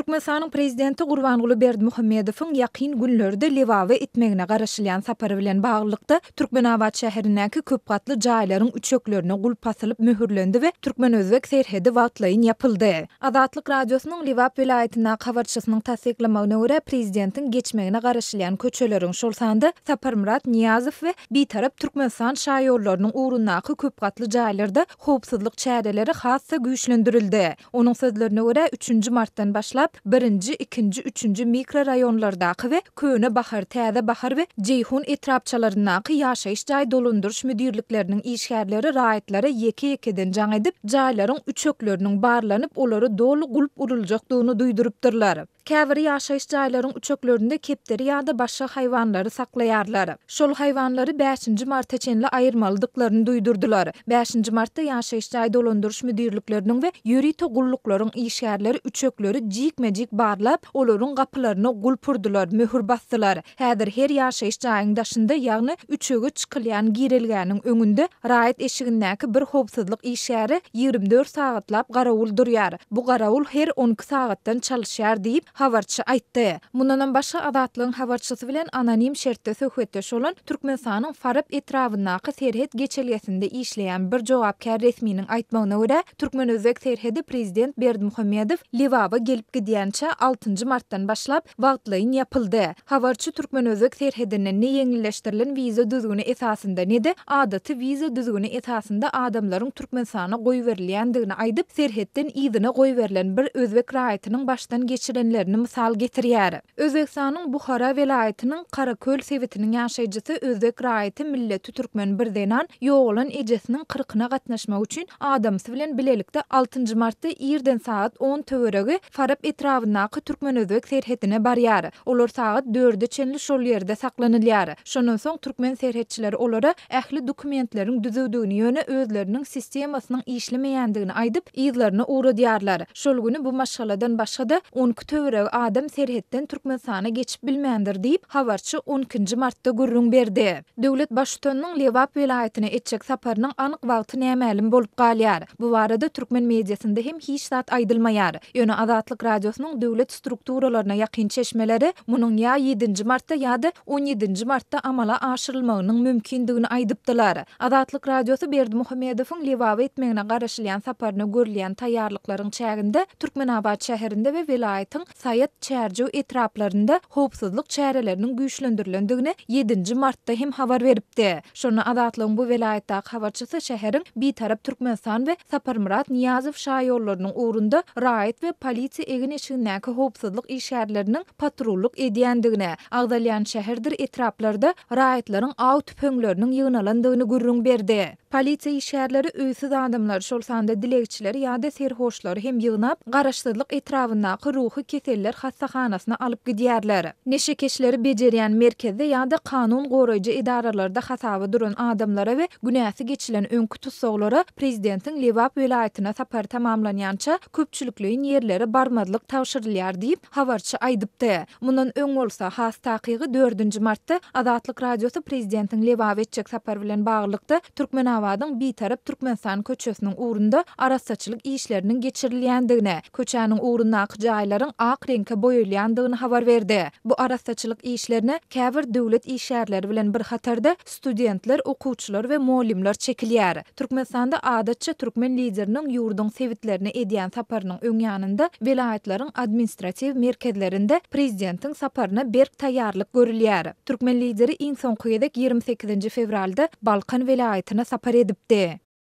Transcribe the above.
Türkmenistanyň Prezidenti Gurbanguly Berdimuhamedowyň ýakyn günlerde Lebaba etmegine garaşylýan sapary bilen baglylykda, Türkmenabat şäherindäki köp gatly jaýlaryň üçeklerine gulp asylyp möhürlendi we türkmen-özbek serhedi wagtlaýyn ýapyldy. Azatlyk Radiosynyň Lebap welaýatyndaky habarçysynyň tassyklamagyna görä, prezidentiň geçmegine garaşylýan köçeleriň, şol sanda Saparmyrat Nyýazow we Bitarap Türkmenistan şaýollarynyň ugrundaky köp gatly jaýlarda howpsuzlyk çäreleri has-da güýçlendirildi. Onuň sözlerine görä, üçünji martdan başlap, birinji, ikinji, üçünji mikroraýonlardaky we Köne Bahar, Täze Bahar we Jeýhun etrapçalaryndaky ýaşaýyş jaý dolandyryş müdirlikleriniň işgärleri raýatlara ýeke-ýekeden jaň edip, jaýlaryň üçekleriniň barlanyp, olara doly gulp uruljakdygyny duýdurypdyrlar. Käbir ýaşaýyş jaýlaryň üçeklerinde kepderi ýa-da başga haýwanlary saklaýarlar. Şol haýwanlary bäşinji marta çenli aýyrmalydyklaryny duýdurdylar. Bäşinji martda ýaşaýyş jaý dolandyryş müdirlikleriniň we ýörite gulluklaryň işgärleri üçekleri jikme-jik barlap, olaryň gapylaryna gulp urdular, möhür basdylar. Häzir her ýaşaýyş jaýyň daşynda, ýagny üçege çykylýan girelgäniň öňünde raýat eşigindäki bir howpsuzlyk işgäri 24 sagatlap garawul durýar. Bu garawul her 12 sagatdan çalyşýar diýip, habarçy aýtdy. Mundanam başga Azatlygyň habarçysy bilen anonim şertde söhbetdeş bolan Türkmenistanyň Farap etrabyndaky serhet geçelgesinde işleýän bir jogapkär resminiň aýtmagyna görä, türkmen-özbek serhedi prezident Berdimuhamedow Lebaba gelip gidýänçä altynjy martdan başlap wagtlaýyn ýapyldy. Habarçy türkmen-özbek serhedinden ne ýeňilleşdirilen wiza düzgüni esasynda, ne-de adaty wiza düzgüni esasynda adamlaryň Türkmenistana goýberilýändigini aýdyp, serhetden yzyna goýberilen bir özbek raýatynyň başdan geçirenlerini mysal getirýär. Özbegistanyň Buhara welaýatynyň Karaköl sebitiniň ýaşaýjysy özbek raýaty milleti türkmen bir zenan ýogalan ejesiniň kyrkyna gatnaşmak üçin adamsy bilen bilelikde altynjy martda irden sagat on töweregi Farap etrabyndaky türkmen-özbek serhedine barýar. Olar sagat dörde çenli şol ýerde saklanylýar. Şondan soň türkmen serhetçileri olara ähli dokumentleriň düzüwdigini, ýöne özleriniň sistemasynyň işlemeýändigini aýdyp, yzlaryna ugradýarlar. Şol güni bu maşgaladan başga-da 12 töweregi adam serhetden Türkmenistana geçip bilmändir diýip, habarçy on ikinji martda gürrüň berdi. Döwlet Baştutanynyň Lebap welaýatyna etjek saparynyň anyk wagty nämälim bolup galýar. Bu barada türkmen mediasynda hem hiç zat aýdylmaýar. Ýöne Azatlyk Radiosynyň döwlet strukturalaryna ýakyn çeşmeleri munuň ýa ýedinji martda ýa-da on ýedinji martda amala aşyrylmagynyň mümkindigini aýdypdylar. Azatlyk Radiosy Berdimuhamedowyň Lebaba etmegine garaşylýan saparyna görülýän taýýarlyklaryň çäginde Türkmenabat şäherinde we welaýatyň Saýat, Çärjew etraplarynda howpsuzlyk çäreleriniň güýçlendirilendigini ýedinji martda hem habar beripdi. Şonda Azatlygyň bu welaýatdaky habarçysy şäheriň Bitarap Türkmenistan we Saparmyrat Nyýazow şaýollarynyň ugrunda raýat we polisiýa egin-eşigindäki howpsuzlyk işgärleriniň patrullyk edýändigini, agzalýan şäherdir etraplarda raýatlaryň aw tüpeňleriniň ýygnalandygyny gürrüň berdi. Polisiýa işgärleri öýsüz adamlary, şol sanda dilegçileri ýa-da serhoşlary hem ýygnap, Garaşsyzlyk etrabyndaky ruhy keseller hassahanasyna alyp gidýärler. Neşekeşleri bejerýän merkezde ýa-da kanun goraýjy edaralarda hasaba duran adamlara we günäsi geçilen öňki tussaglara prezidentiň Lebap welaýatyna sapary tamamlanýança köpçülikleýin ýerlere barmazlyk tabşyrylýar diýip, habarçy aýdypdy. Mundan öň bolsa, has takygy dördünji martda Azatlyk Radiosy prezidentiň Lebaba etjek sapary bilen baglylykda Türkmenabadyň Bitarap Türkmenistan köçesiniň ugrunda arassaçylyk işleriniň geçirilýändigini, köçäniň ugrundaky jaýlaryň ak reňke boýalýandygyny habar berdi. Bu arassaçylyk işlerine käbir döwlet işgärleri bilen bir hatarda studentler, okuwçylar we mugallymlar çekilýär. Türkmenistanda adatça türkmen Lideriniň ýurduň sebitlerine edýän saparynyň öň ýanynda welaýatlaryň administratiw merkezlerinde prezidentiň saparyna berk taýýarlyk görülýär. Türkmen Lideri iň soňky gezek 28 nji fewralda Balkan welaýatyna sapar edipdi.